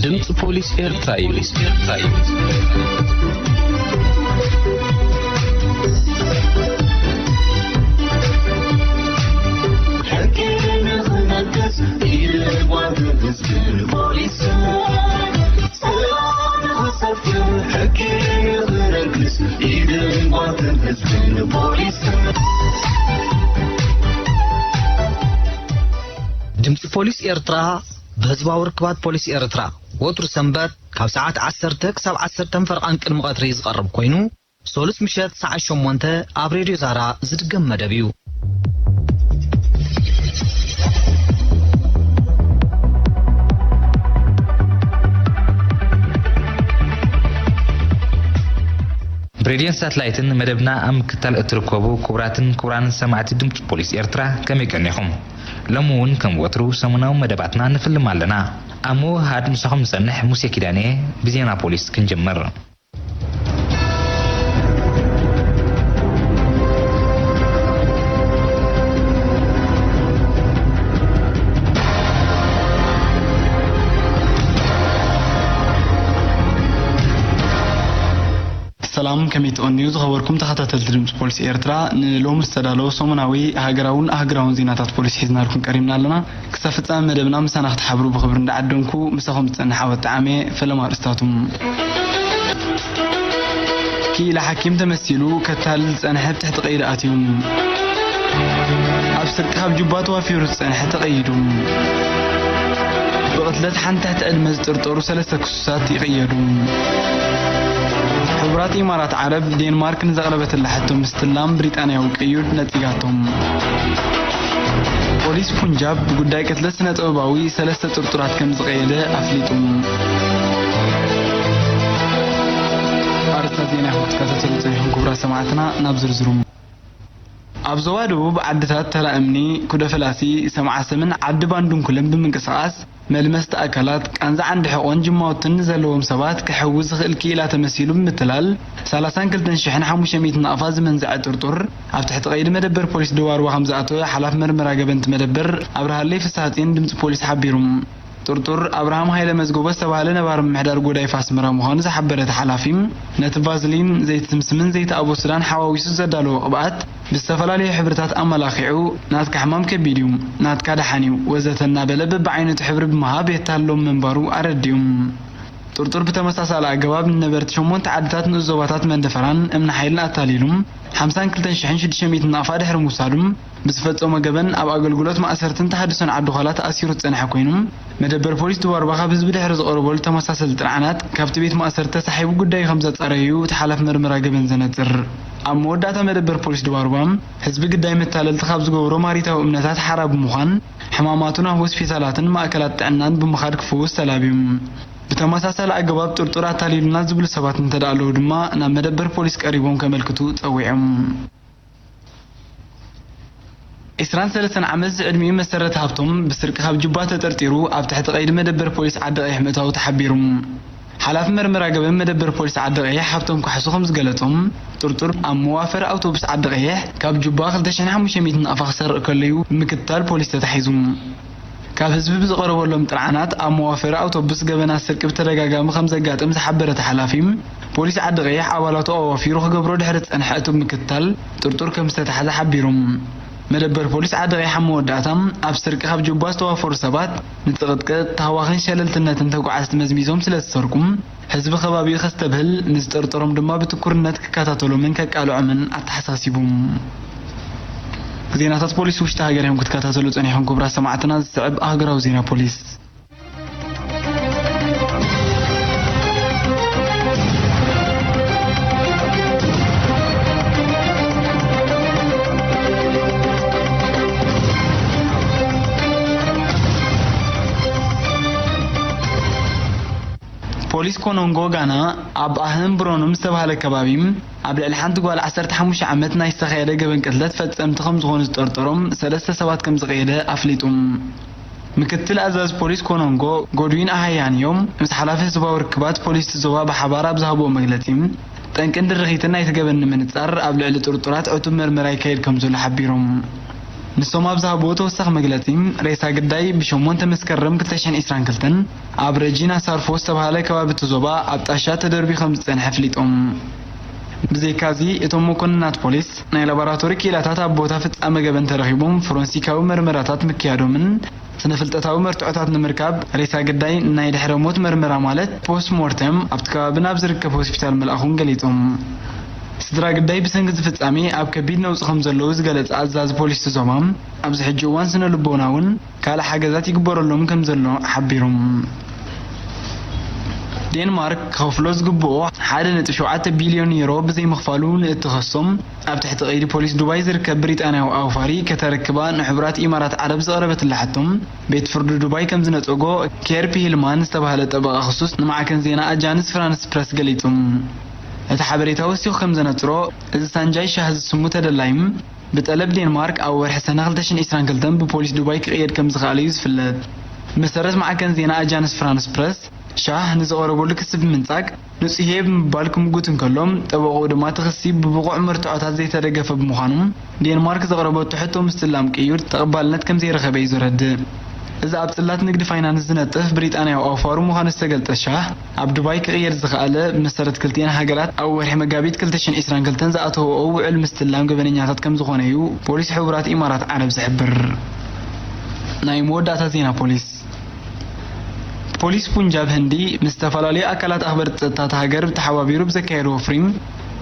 ድምፂ ፖሊስ ኤርትራ እዩ። ሕጊ ንኽነግስ ኢድ ጓንትን ህዝብን ፖሊስን፣ ሰላም ንኽሰፍን ሕጊ ንኽነግስ ኢድ ጓንትን ህዝብን ፖሊስን። ድምፂ ፖሊስ ኤርትራ ብህዝባዊ ርክባት ፖሊስ ኤርትራ ወትሩ ሰንበት ካብ ሰዓት ዓሰርተ ክሳብ ዓሰርተ ፈርቓን ቅድሚ ቀትሪ ዝቐርብ ኮይኑ፣ ሶሉስ ምሸት ሰዓት ሸሞንተ ኣብ ሬድዮ ዛራ ዝድገም መደብ እዩ። ብሬድዮን ሳትላይትን መደብና ኣብ ምክታል እትርከቡ ክቡራትን ክቡራንን ሰማዕቲ ድምፂ ፖሊስ ኤርትራ፣ ከመይ ቀኒኹም? ሎሚ እውን ከም ወትሩ ሰሙናዊ መደባትና ንፍልም ኣለና። ኣብ ምውህሃድ ምሳኹም ዝጸንሕ ሙሴ ኪዳነ። ብዜና ፖሊስ ክንጅምር። ሰላም፣ ከመይ ትቐንዩ ዝኸበርኩም ተኸታተልቲ ድምፂ ፖሊስ ኤርትራ? ንሎሚ ዝተዳለወ ሰሙናዊ ሃገራውን ኣህግራውን ዜናታት ፖሊስ ሒዝናልኩም ቀሪብና ኣለና። ክሳብ ፍጻመ መደብና ምሳና ክትሓብሩ ብኽብሪ እንዳዓደምኩ፣ ምሳኹም ዝጸንሕ ዓወት ጠዓመ። ፈለማ ኣርእስታቱ። ክኢላ ሓኪም ተመሲሉ ከታልል ዝጸንሐ ኣብ ትሕቲ ቀይዲ ኣትዩ። ኣብ ስርቂ ካብ ጁባ ተዋፊሩ ዝጸንሐ ተቐይዱ። ብቕትለት ሓንቲ ትሕቲ ዕድመ ዝጥርጠሩ ሰለስተ ክሱሳት ይቕየዱ። ሕቡራት ኢማራት ዓረብ ዴንማርክ ንዘቕረበትላ ሕቶ ምስትላም ብሪጣንያዊ ቅዩድ ነጺጋቶም። ፖሊስ ፑንጃብ ብጉዳይ ቅትለት ስነ ጥበባዊ ሰለስተ ጥርጡራት ከም ዝቐየደ ኣፍሊጡ። ኣርእስታት ዜና ኢኹም ክትከታተሉ ጸኒሕኩም ክቡራት ሰማዕትና። ናብ ዝርዝሩ። ኣብ ዞባ ደቡብ ዓድታት ተራ እምኒ፣ ኩደ ፈላሲ፣ ሰምዓ ሰምን ዓዲ ባንዱንኩልን ብምንቅስቓስ፣ መልመስቲ ኣካላት፣ ቃንዛ ዓንዲ ሕቖን ጅማውትን ዘለዎም ሰባት ክሕውዝ ዝኽእል ክኢላ ተመሲሉ ብምትላል፣ ሰላሳን ክልተን ሽሕን ሓሙሽተ ሚእትን ናቕፋ ዝመንዝዐ ጥርጡር፣ ኣብ ትሕቲ ቀይዲ መደበር ፖሊስ ደዋርዋ ከም ዝኣተወ ሓላፊ መርመራ ገበንቲ መደበር ኣብርሃለይ ፍስሃጽዮን ድምጺ ፖሊስ ሓቢሩ። ጥርጡር ኣብርሃም ሃይለ መዝገቦ ዝተባህለ ነባሪ ምምሕዳር ጎዳይፍ ኣስመራ ምዃኑ ዝሓበረ እቲ ሓላፊ፣ ነቲ ቫዝሊን፣ ዘይቲ ስምስምን ዘይቲ ኣቦስዳን ሓዋዊሱ ዘዳለዎ ቅብኣት ብዝተፈላለዩ ሕብርታት ኣመላኺዑ፣ ናትካ ሕማም ከቢድ እዩ፣ ናትካ ደሓን እዩ፣ ወዘተ እናበለ በብዓይነቱ ሕብሪ ብምሃብ የተታልሎም ምንባሩ ኣረዲኡ። ጥርጡር ብተመሳሳሊ ኣገባብ ንነበርቲ ሸሞንተ ዓድታት ንኡስ ዞባታት መንደፈራን እምኒ ሓይልን ኣታሊሉ፣ ሓምሳን ክልተን ሽሕን ሽዱሽተ ሚእትን ናቕፋ ድሕሪ ምውሳዱ፣ ብዝፈጸሞ ገበን ኣብ ኣገልግሎት ማእሰርትን ተሃድሶን ዓዲ ዃላ ተኣሲሩ ዝጸንሐ ኮይኑ፣ መደበር ፖሊስ ድባርባ ካብ ህዝቢ ድሕሪ ዝቐረበሉ ተመሳሰልቲ ጥርዓናት፣ ካብቲ ቤት ማእሰርቲ ተሳሒቡ ጉዳዩ ከም ዘጻረየ እዩ እቲ ሓላፊ መርመራ ገበን ዘነጽር። ኣብ መወዳእታ መደበር ፖሊስ ድባርባ፣ ህዝቢ ግዳይ መታለልቲ ካብ ዝገብሮ ማሪታዊ እምነታት ሓራ ብምዃን፣ ሕማማቱ ናብ ሆስፒታላትን ማእከላት ጥዕናን ብምኻድ ክፍውስ ተላብዩ። ብተመሳሳሊ ኣገባብ ጥርጡር ኣታሊሉና ዝብሉ ሰባት እንተደኣ ኣለዉ ድማ ናብ መደበር ፖሊስ ቀሪቦም ከመልክቱ ጸዊዖም። ዕስራን ሰለስተን ዓመት ዝዕድሚኡ መሰረት ሃብቶም ብስርቂ ካብ ጁባ ተጠርጢሩ ኣብ ትሕቲ ቀይዲ መደበር ፖሊስ ዓዲ ቀይሕ ምእታዉ ተሓቢሩ። ሓላፊ መርመራ ገበን መደበር ፖሊስ ዓዲ ቀይሕ ሃብቶም ካሕሱ ከም ዝገለጾም፣ ጥርጡር ኣብ መዋፈሪ ኣውቶቡስ ዓዲ ቀይሕ ካብ ጁባ ክልተ ሽሕን ሓሙሽተ ሚእትን ናቕፋ ክሰርቕ ከሎ እዩ ብምክትታል ፖሊስ ተታሒዙ። ካብ ህዝቢ ብዝቐረበሎም ጥርዓናት ኣብ መዋፈሪ ኣውቶቡስ ገበናት ስርቂ ብተደጋጋሚ ከም ዘጋጥም ዝሓበረ እቲ ሓላፊ፣ ፖሊስ ዓዲ ቀይሕ ኣባላቱ ኣዋፊሩ ክገብሮ ድሕሪ ዝጸንሐ ዕቱብ ምክትታል ጥርጡር ከም ዝተታሕዘ ሓቢሩ። መደበር ፖሊስ ዓዲ ቀይሕ ኣብ መወዳእታ፣ ኣብ ስርቂ ካብ ጁባ ዝተዋፈሩ ሰባት ንጽቕጥቅጥ፣ ታህዋኽን ሸለልትነትን ተጓዓዝቲ መዝሚዞም ስለ ዝሰርቁ፣ ህዝቢ ከባቢኡ ከስተብህል፣ ንዝጠርጠሮም ድማ ብትኩርነት ክከታተሎምን ከቃልዖምን ኣተሓሳሲቡ። ዜናታት ፖሊስ ውሽጢ ሃገር እዮም ክትከታተሉ ጸኒሕኩም ክቡራት ሰማዕትና። ዝስዕብ ኣህጉራዊ ዜና ፖሊስ። ፖሊስ ኮኖንጎ ጋና ኣብ ኣህን ብሮኑም ዝተባህለ ከባቢ ኣብ ልዕሊ ሓንቲ ጓል ዓሰርተ ሓሙሽተ ዓመት ናይ ዝተኻየደ ገበን ቅትለት ፈጸምቲ ከም ዝኾኑ ዝጠርጠሮም ሰለስተ ሰባት ከም ዝቐየደ ኣፍሊጡ። ምክትል ኣዛዚ ፖሊስ ኮኖንጎ ጎድዊን ኣሃያን እዮም ምስ ሓላፊ ህዝባዊ ርክባት ፖሊስ እቲ ዞባ ብሓባር ኣብ ዝሃብዎ መግለጺ፣ ጠንቅን ድርኺትን ናይቲ ገበን ንምንጻር ኣብ ልዕሊ ጥርጡራት ዕቱብ መርመራ ይካየድ ከም ዘሎ ሓቢሮም። ንሶም ኣብ ዝሃብዎ ተወሳኺ መግለጺ፣ ሬሳ ግዳይ ብ ሸሞንተ መስከረም ክልተ ሽሕን ዕስራን ክልተን ኣብ ረጂና ሳርፎ ዝተባህለ ከባቢ እቲ ዞባ ኣብ ጣሻ ተደርብዩ ከም ዝጸንሐ ኣፍሊጦም። ብዘይካዚ፣ እቶም መኮንናት ፖሊስ፣ ናይ ላቦራቶሪ ክኢላታት ኣብ ቦታ ፍጻመ ገበን ተረኺቦም ፎረንሲካዊ መርመራታት ምክያዶምን ስነ-ፍልጠታዊ መርትዖታት ንምርካብ፣ ሬሳ ግዳይ ናይ ድሕረ ሞት መርመራ፣ ማለት ፖስት ሞርተም፣ ኣብቲ ከባቢ ናብ ዝርከብ ሆስፒታል ምልኣኹን ገሊጾም። ስድራ ግዳይ ብሰንኪ እዚ ፍጻሜ ኣብ ከቢድ ነውጺ ከም ዘለዉ ዝገለጸ ኣዛዚ ፖሊስ እቲ ዞባ፣ ኣብዚ ሕጂ እዋን ስነ ልቦና እውን ካልእ ሓገዛት ይግበረሎም ከም ዘሎ ሓቢሮም። ዴንማርክ ክኸፍሎ ዝግብኦ ሓደ ነጥቢ ሸውዓተ ቢልዮን ዩሮ ብዘይምኽፋሉ ንእትኸሶም፣ ኣብ ትሕቲ ቀይዲ ፖሊስ ዱባይ ዝርከብ ብሪጣንያዊ ኣውፋሪ ከተረክባ ንሕቡራት ኢማራት ዓረብ ዘቕረበትላ ሕቶ፣ ቤት ፍርዲ ዱባይ ከም ዝነጸጎ ኬር ፒሂልማን ዝተባህለ ጠበቓ ክሱስ ንማዕከን ዜና ኣጃንስ ፍራንስ ፕረስ ገሊጹ። እቲ ሓበሬታ ወሲኹ ከም ዘነጽሮ፣ እዚ ሳንጃይ ሻህ ዝስሙ ተደላይም ብጠለብ ዴንማርክ ኣብ ወርሒ ሰነ ክልተ ሽሕን ዕስራን ክልተን ብፖሊስ ዱባይ ክቕየድ ከም ዝኸኣለ እዩ ዝፍለጥ። ብመሰረት ማዕከን ዜና ኣጃንስ ፍራንስ ፕረስ፣ ሻህ ንዝቐረበሉ ክሲ ብምንጻግ፣ ንጹህ'የ ብምባል ክምጉት እንከሎ፣ ጠበቕኡ ድማ እቲ ክሲ ብብቑዕ መርትዖታት ዘይተደገፈ ብምዃኑ፣ ዴንማርክ ዘቕረበቶ ሕቶ ምስትላም ቅዩር ተቐባልነት ከም ዘይረኸበ እዩ ዘረድእ። እዚ ኣብ ጽላት ንግዲ ፋይናንስ ዝነጥፍ ብሪጣንያዊ ኣውፋሩ ምዃኑ ዝተገልጸ ሻህ፣ ኣብ ዱባይ ክቕየድ ዝኸኣለ ብመሰረት ክልቲኤን ሃገራት ኣብ ወርሒ መጋቢት ክልተ ሽሕን ዕስራን ክልተን ዝኣተወኦ ውዕል ምስትላም ገበነኛታት ከም ዝኾነ እዩ ፖሊስ ሕቡራት ኢማራት ዓረብ ዝሕብር። ናይ መወዳእታ ዜና ፖሊስ። ፖሊስ ፑንጃብ ህንዲ ምስ ዝተፈላለዩ ኣካላት ኣኽበርቲ ጸጥታ እታ ሃገር ብተሓባቢሩ ብዘካየዶ ወፍሪ፣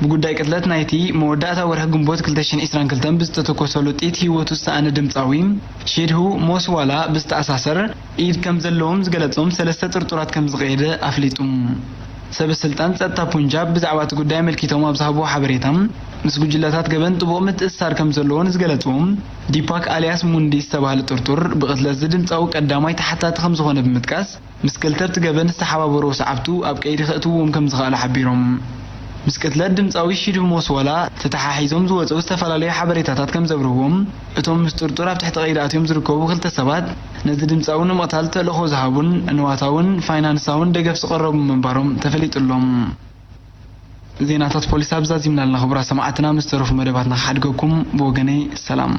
ብጉዳይ ቅትለት ናይቲ መወዳእታ ወርሒ ግንቦት ክልተ ሽሕን ዕስራን ክልተን ብዝተተኮሰሉ ጥይት ህይወቱ ዝሰኣነ ድምጻዊ ሺድሁ ሞስዋላ ብዝተኣሳሰር ኢድ ከም ዘለዎም ዝገለጾም ሰለስተ ጥርጡራት ከም ዝቐየደ ኣፍሊጡ። ሰበ ስልጣን ጸጥታ ፑንጃብ ብዛዕባ እቲ ጉዳይ ኣመልኪቶም ኣብ ዝሃብዎ ሓበሬታ፣ ምስ ጉጅለታት ገበን ጥቡቕ ምትእስሳር ከም ዘለዎ ንዝገለጹ ዲፓክ ኣልያስ ሙንዲ ዝተባህለ ጥርጡር፣ ብቅትለት እዚ ድምጻዊ ቀዳማይ ተሓታቲ ከም ዝኾነ ብምጥቃስ፣ ምስ ክልተ ኣብቲ ገበን ዝተሓባበሩ ሰዓብቱ ኣብ ቀይዲ ከእትውዎም ከም ዝኸኣሉ ሓቢሮም። ምስ ቅትለት ድምጻዊ ሺድሁ ሞስዋላ ተተሓሒዞም ዝወጹ ዝተፈላለዩ ሓበሬታታት ከም ዘብርህዎም፣ እቶም ምስ ጥርጡር ኣብ ትሕቲ ቀይዲ ኣትዮም ዝርከቡ ክልተ ሰባት፣ ነዚ ድምጻዊ ንምቕታል ተልእኾ ዝሃቡን ንዋታውን ፋይናንሳውን ደገፍ ዝቐረቡ ምንባሮም ተፈሊጡ ኣሎ። ዜናታት ፖሊስ ኣብ ዛዚምና ኣለና። ክቡራት ሰማዕትና፣ ምስ ተረፉ መደባትና ክሓድገኩም። ብወገነይ ሰላም።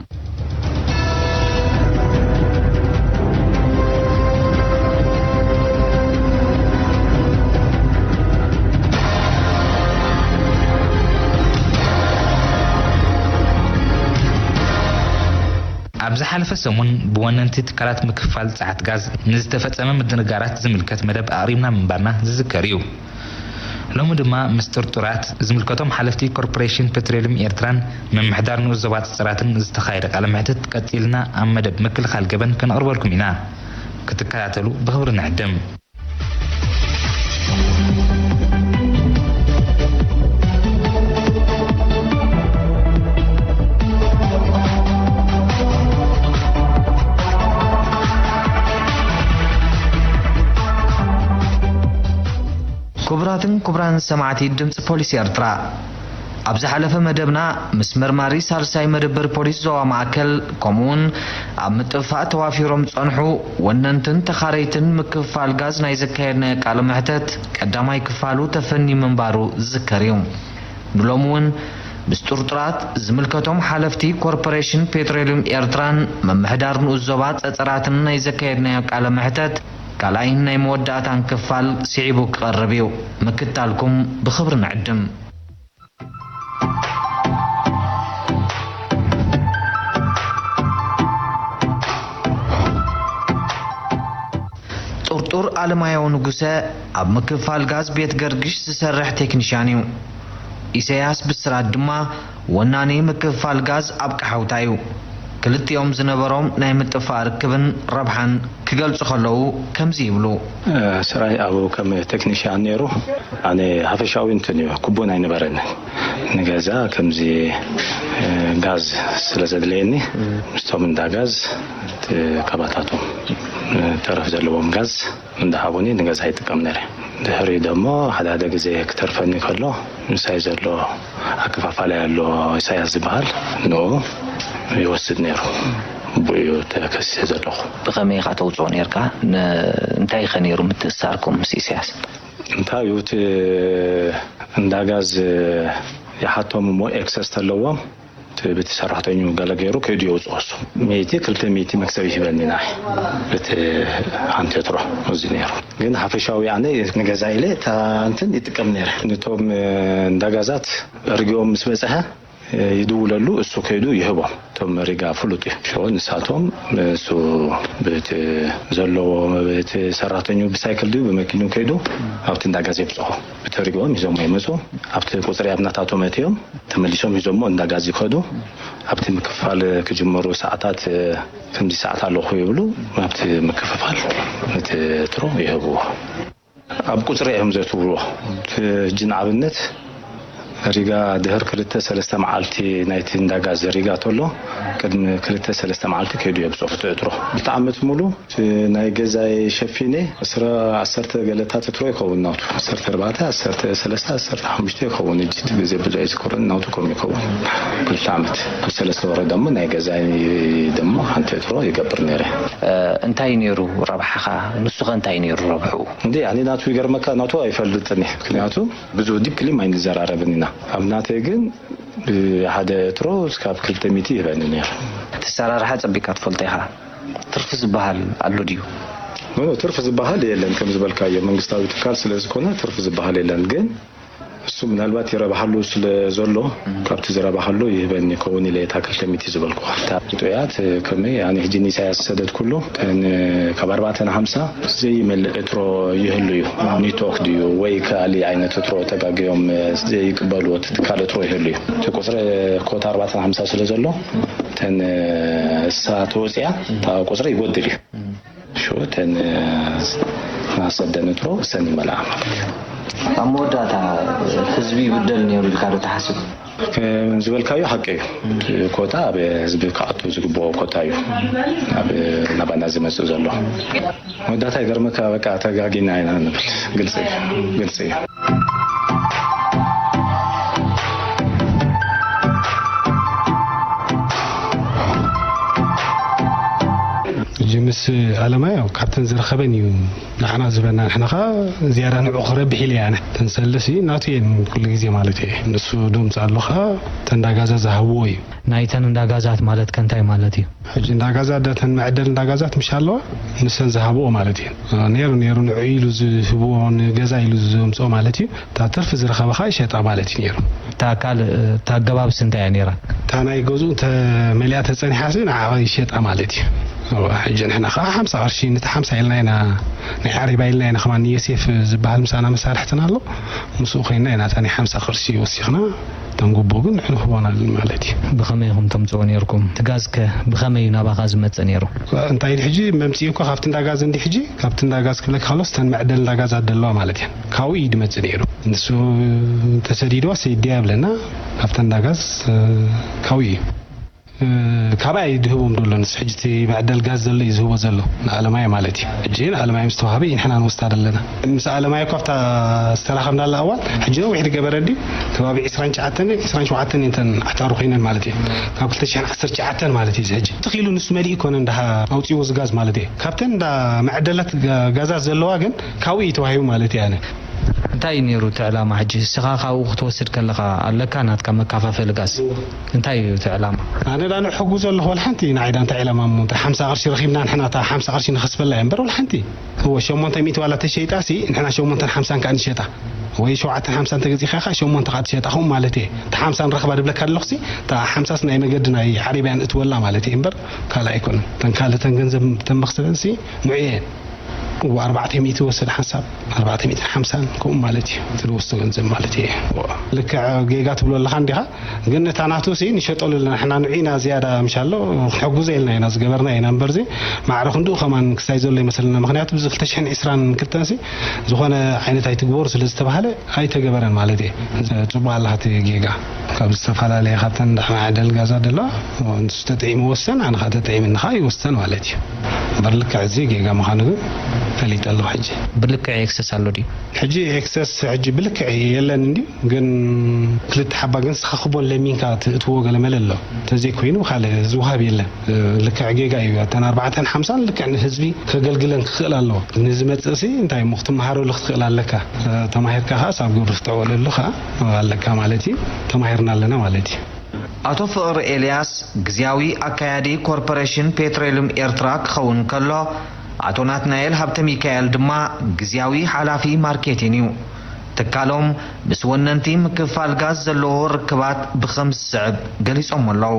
ኣብ ዝሓለፈ ሰሙን ብወነንቲ ትካላት ምክፋል ጸዓት ጋዝ ንዝተፈጸመ ምድንጋራት ዝምልከት መደብ ኣቕሪብና ምንባርና ዝዝከር እዩ። ሎሚ ድማ ምስ ጥርጡራት፣ ዝምልከቶም ሓለፍቲ ኮርፖሬሽን ፔትሮልየም ኤርትራን ምምሕዳር ንኡስ ዞባ ጸጸራትን ዝተኻየደ ቃለ መሕትት ቀጺልና ኣብ መደብ ምክልኻል ገበን ከነቕርበልኩም ኢና። ክትከታተሉ ብኽብሪ ንዕድም። ክቡራትን ክቡራን ሰማዕቲ ድምፂ ፖሊስ ኤርትራ፣ ኣብ ዝሓለፈ መደብና ምስ መርማሪ ሳልሳይ መደበር ፖሊስ ዞባ ማእከል፣ ከምኡውን ኣብ ምጥፍፋእ ተዋፊሮም ዝጸንሑ ወነንትን ተኻረይትን ምክፍፋል ጋዝ ናይ ዘካየድናዮ ቃለ መሕተት ቀዳማይ ክፋሉ ተፈንዩ ምንባሩ ዝዝከር እዩ። ንሎሚ እውን ምስ ጥርጡራት፣ ዝምልከቶም ሓለፍቲ ኮርፖሬሽን ፔትሮልዩም ኤርትራን ምምሕዳር ንኡስ ዞባ ጸጸራትን ናይ ዘካየድናዮ ቃለ መሕተት ካልኣይን ናይ መወዳእታን ክፋል ስዒቡ ክቐርብ እዩ። ምክታልኩም ብኽብሪ ንዕድም። ጥርጡር ኣለማየሁ ንጉሰ ኣብ ምክፋል ጋዝ ቤት ገርግሽ ዝሰርሕ ቴክኒሽያን እዩ። ኢሳያስ ብስራት ድማ ወናኒ ምክፋል ጋዝ ኣብ ቀሓውታ እዩ። ክልቲኦም ዝነበሮም ናይ ምጥፋእ ርክብን ረብሓን ክገልጹ ከለዉ ከምዚ ይብሉ። እ፣ ስራይ ኣብኡ ከም ቴክኒሽያን ነይሩ። ኣነ ሓፈሻዊ እንትን እዩ፣ ክቡን ኣይነበረንን። ንገዛ ከምዚ፣ እ፣ ጋዝ ስለ ዘድለየኒ፣ ምስቶም እንዳ ጋዝ፣ እቲ ካባታቶም፣ እ፣ ተረፍ ዘለዎም ጋዝ እንዳሃቡኒ ንገዛ ይጥቀም ነይረ። ድሕሪ ደሞ ሓደ ሓደ ግዜ ክተርፈኒ ከሎ፣ ምሳይ ዘሎ ኣከፋፋላይ ኣሎ፣ ኢሳያስ ዝበሃል፣ ንኡ ይወስድ ነይሩ። ብኡ እዩ ተከሲሰ ዘለኹ። ብኸመይ ኢኻ ተውፅኦ ነይርካ? ን-፣ እንታይ ከ ነይሩ ምትእስሳርኩም ምስ ኢሳያስ? እንታይ እዩ እቲ እንዳ ጋዝ ይሓቶም እሞ ኤክሰስ ተለዎም፣ እቲ ብቲ ሰራሕተኙ ገለ ገይሩ ከይዱ የውፅኦ። እሱ ሚእቲ ክልተ ሚእቲ መክሰብ ይህበኒ ንዓይ። እቲ ኣንቴትሮ እዚ ነይሩ። ግን ሓፈሻዊ ኣነ ንገዛ ኢለ እታ እንትን ይጥቀም ነይረ። ነቶም እንዳጋዛት ርግኦም ምስ በፅሐ ይድውለሉ፣ እሱ ከይዱ ይህቦም። እቶም ሪጋ ፍሉጥ እዩ። ሽዑ ንሳቶም እሱ ብቲ ዘለዎ፣ እቲ ሰራሕተኙ ብሳይክል ድዩ ብመኪኑ ከይዱ ኣብቲ እንዳጋዝ የብፅሖ። ብተሪጎም ሂዞሞ ይመፁ። ኣብቲ ቁፅሪ ኣብ ናታቶም ኣትዮም ተመሊሶም ሂዞሞ እንዳጋዝ ይኸዱ። ኣብቲ ምክፍፋል ክጅመሩ ሰዓታት፣ ከምዚ ሰዓት ኣለኹ ይብሉ። ኣብቲ ምክፍፋል ነቲ ትሮ ይህብዎ። ኣብ ቁፅሪ እዮም ዘትውዎ። እቲ ሕጂ ንኣብነት ሪጋ ድሕር ክልተ ሰለስተ መዓልቲ ናይቲ እንዳጋዝ ሪጋ ተሎ ቅድሚ ክልተ ሰለስተ መዓልቲ ከይዱ የብፅሑ እቲ እትሮ። ክልተ ዓመት ሙሉ እቲ ናይ ገዛይ ሸፊነ ዕስራ ዓሰርተ ገለታት እትሮ ይኸውን ናቱ። ዓሰርተ ኣርባዕተ፣ ዓሰርተ ሰለስተ፣ ዓሰርተ ሓሙሽተ ይኸውን። ሕጂ እቲ ግዜ ብዙሕ ኣይዝክሮን። ናቱ ከም ይኸውን ክልተ ዓመት። ኣብ ሰለስተ ወረ ደሞ ናይ ገዛይ ደሞ ሓንቲ እትሮ ይገብር ነይረ። እ፣ እንታይ ነይሩ ረብሓኻ? ንሱኸ እንታይ ነይሩ ረብሕኡ? እንዴ፣ ኣነ ናቱ ይገርመካ፣ ናቱ ኣይፈልጥን እየ። ምክንያቱ ብዙ ዲፕሊ ኣይንዘራረብን ኢና። ኣብ ናተይ ግን ብሓደ እትሮ እስካብ ክልተ ሚእቲ ይህበኒ ነይሩ። እቲ ኣሰራርሓ ጸቢቕካ ትፈልጦ ኢኻ። ትርፊ ዝበሃል ኣሎ ድዩ? ኖ፣ ኖ፣ ትርፊ ዝበሃል የለን። ከም ዝበልካዮ መንግስታዊ ትካል ስለ ዝኾነ ትርፊ ዝበሃል የለን። ግን እሱ ምናልባት ይረብሓሉ ስለ ዘሎ ካብቲ ዝረብሓሉ ይህበኒ ይኸውን ኢለ እታ ክልተ ሚእቲ ዝበልኩኻ። እታ ጥዑያት ከመይ ኣነ ሕጂ ንኢሳያስ ዝሰደድኩሉ እተን ካብ ኣርባዕተ ንሓምሳ ዘይመልእ እትሮ ይህሉ እዩ። ኒቶክ ድዩ ወይ ካልእ ዓይነት እትሮ ተጋግዮም ዘይቅበሉ እቲ ትካል እትሮ ይህሉ እዩ። እቲ ቁፅሪ ኮታ ኣርባዕተ ንሓምሳ ስለ ዘሎ እተን እሳ ተወፅያ እታ ቁፅሪ ይጎድል እዩ። ሽዑ እተን ናሰደን እትሮ እሰን ይመልኣ ማለት እዩ። ኣብ መወዳእታ ህዝቢ ይብደል ነይሩ ኢልካ ዶ ትሓስብ? ከም ዝበልካዮ ሓቂ እዩ። እቲ ኮታ ኣብ ህዝቢ ክኣቱ ዝግብኦ ኮታ እዩ። ኣብ ናባና ዝመጽእ ዘሎ። መወዳእታ ይገርመካ፣ በቃ ተጋጊና ኢና ንብል። ግልጺ እዩ። ግልጺ እዩ። ሕጂ ምስ ኣለማዮ ካብተን ዝረኸበን እዩ ንዓና ዝበና። ንሕና ኸዓ ዝያዳ ንዑ ክረብሕ ኢለ እያ። እተን ሰለሲ ናቱ እየን ኩሉ ግዜ ማለት እየ። ንሱ ድምፂ ኣሎ ኸዓ እተን እንዳጋዛ ዝሃብዎ እዩ። ናይተን እንዳጋዛት ማለት ከ እንታይ ማለት እዩ? ሕጂ እንዳጋዛት፣ እተን መዕደል እንዳጋዛት ምሽ ኣለዋ፣ ንሰን ዝሃብኦ ማለት እዩ። ነይሩ ነይሩ ንዑ ኢሉ ዝህብዎ፣ ንገዛ ኢሉ ዘምፅኦ ማለት እዩ። እታ ትርፊ ዝረኸበ ኸዓ ይሸጣ ማለት እዩ ነይሩ። እታ ካልእ፣ እታ ኣገባብስ እንታይ እያ ነይራ? እታ ናይ ገዝኡ እንተ መሊኣ ተጸኒሓሲ ንዓ ይሸጣ ማለት እዩ። እወ፣ ሕጂ ንሕና ኸዓ ሓምሳ ቅርሺ፣ ነቲ ሓምሳ ኢልና ኢና፣ ናይ ዓሪባ ኢልና ኢና፣ ከማን ዮሴፍ ዝበሃል ምሳና መሳርሕትና ኣሎ። ምስኡ ኮይንና ኢና እታ ናይ ሓምሳ ቅርሺ ወሲኽና፣ እተን ጉቦ ግን ንሕና ንህቦን ኣለና ማለት እዩ። ብኸመይ ኢኹም ተምጽኦ ነይርኩም? እቲ ጋዝ ከ ብኸመይ እዩ ናባኻ ዝመጽእ ነይሩ? እንታይ ኢሉ ሕጂ መምጽኢ እኮ ካብቲ እንዳ ጋዝ እንዲ ሕጂ፣ ካብቲ እንዳ ጋዝ ክብለካ ከሎስ፣ እተን መዕደል እንዳ ጋዝ ኣለዋ ማለት እየን። ካብኡ እዩ ድመጽእ ነይሩ። ንሱ ተሰዲድዋ ሰይድያ ይብለና፣ ካብተን እንዳ ጋዝ፣ እ፣ ካብኡ እዩ። እ፣ ካባይ እዩ ድህቦም ዘሎ፣ ንሱ ሕጂ እቲ መዕደል ጋዝ ዘሎ እዩ ዝህቦ ዘሎ፣ ንኣለማዮ ማለት እዩ። ሕጂ ንኣለማዮ ምስ ተዋህበ እዩ ንሕና ንወስዳ ዘለና። ምስ ኣለማዮ እኳ ኣብታ ዝተራኸብናላ እዋን፣ ሕጂ ነዊሕ ዝገበረ ድዩ? ከባቢ ዕስራን ትሽዓተን፣ ዕስራን ሸውዓተን እየን እተን ኣሕታሩ ኮይነን ማለት እዩ። ካብ ክልተ ሽሕን ዓሰርተ ትሽዓተን ማለት እዩ እዚ ሕጂ። ትኽ ኢሉ ንሱ መሊኡ ይኮነ እንዳ ኣውፂዎ እዚ ጋዝ ማለት እዩ። ካብተን እንዳ መዕደላት ጋ-፣ ጋዛት ዘለዋ ግን ካብኡ እዩ ተዋሂቡ ማለት እዩ ኣነ። እንታይ እዩ ነይሩ እቲ ዕላማ? ሕጂ እስኻ ካብኡ ክትወስድ ከለኻ ኣለካ ናትካ መካፋፈሊ ጋዝ? እንታይ እዩ እቲ ዕላማ? ኣነ ዳ ንሕጉዞ ኣለኹ፣ ወላ ሓንቲ ንዓይ ዳ እንታይ ዕላማ እሞ፣ እንታይ ሓምሳ ቅርሺ ረኺብና ንሕና እታ ሓምሳ ቅርሺ ንኸስበላ እያ እምበር፣ ወላ ሓንቲ። እወ፣ ሸሞንተ ሚእቲ ዋላ ተሸይጣ ሲ፣ ንሕና ሸሞንተን ሓምሳን ከኣ ንሸጣ። ወይ ሸውዓተን ሓምሳን ተገዚእካ ኢኻ፣ ሸሞንተ ከኣ ትሸጣ፣ ከምኡ ማለት እየ። እታ ሓምሳ ንረኽባ ድብለካ ኣለኹ ሲ፣ እታ ሓምሳስ ናይ መገዲ ናይ ዓረብያ ንእትወላ ማለት እየ እምበር፣ ካልእ ኣይኮነን። እተን ካልእ እተን ገንዘብ እተን መኽሰበን ሲ፣ ንዑ እየን። እወ፣ ኣርባዕተ ሚእቲ ወሰደ ሓንሳብ፣ ኣርባዕተ ሚእትን ሓምሳን ከምኡ ማለት እዩ። እቲ ዝወስዶ ገንዘብ ማለት እየ። እወ። ልክዕ ጌጋ ትብሎ ኣለኻ እንዲኻ፣ ግን ነታ ናቱ ሲ ንሸጠሉ ኣለና። ንሕና ንዑ ኢና ዝያዳ ምሻሎ፣ ክንሕጉዞ ኢልና ኢና ዝገበርና ኢና እምበር ዚ፣ ማዕረ ክንድኡ ከማን ክሳይ ዘሎ ይመስለና። ምኽንያቱ፣ ብዚ ክልተ ሽሕን ዕስራን ክልተን ሲ፣ ዝኾነ ዓይነት ኣይትግበሩ ስለ ዝተባህለ፣ ኣይተገበረን ማለት እየ። ጽቡቕ ኣለኻ እቲ ጌጋ። ካብ ዝተፈላለየ፣ ካብተን እንዳ መዓደል ጋዛ ደለዋ፣ ንሱ ተጠዒሙ ወሰን፣ ኣነ ኸዓ ተጠዒምኒ ኸዓ ይወሰን ማለት እዩ። እምበር ልክዕ እዚ ጌጋ ምዃኑ ግን ፈሊጠ ኣለኹ ሕጂ። ብልክዕ ኤክሰስ ኣሎ ድዩ? ሕጂ ኤክሰስ፣ ሕጂ ብልክዕ የለን እንድዩ፣ ግን ክልተ ሓባ ግን ንስኻ ክቦን ለሚንካ ትእትዎ ገለ መለ ኣሎ። እንተዘይኮይኑ ካልእ ዝውሃብ የለን። ልክዕ ጌጋ እዩ። እተን ኣርባዕተን ሓምሳን ልክዕ ንህዝቢ ከገልግለን ክኽእል ኣለዎ። ንዝመጽእ ሲ እንታይ እሞ ክትመሃረሉ ክትኽእል ኣለካ። ተማሂርካ ከኣ ሳብ ግብሪ ክትዕወለሉ ከኣ ኣለካ ማለት እዩ። ተማሂርና ኣለና ማለት እዩ። ኣቶ ፍቕሪ ኤልያስ ግዝያዊ ኣካያዲ ኮርፖሬሽን ፔትሮልዩም ኤርትራ ክኸውን ከሎ፣ ኣቶ ናትናኤል ሃብተሚካኤል ድማ ግዝያዊ ሓላፊ ማርኬቲን እዩ። ትካሎም ምስ ወነንቲ ምክፍፋል ጋዝ ዘለዎ ርክባት ብኸም ዝስዕብ ገሊጾም ኣለዉ።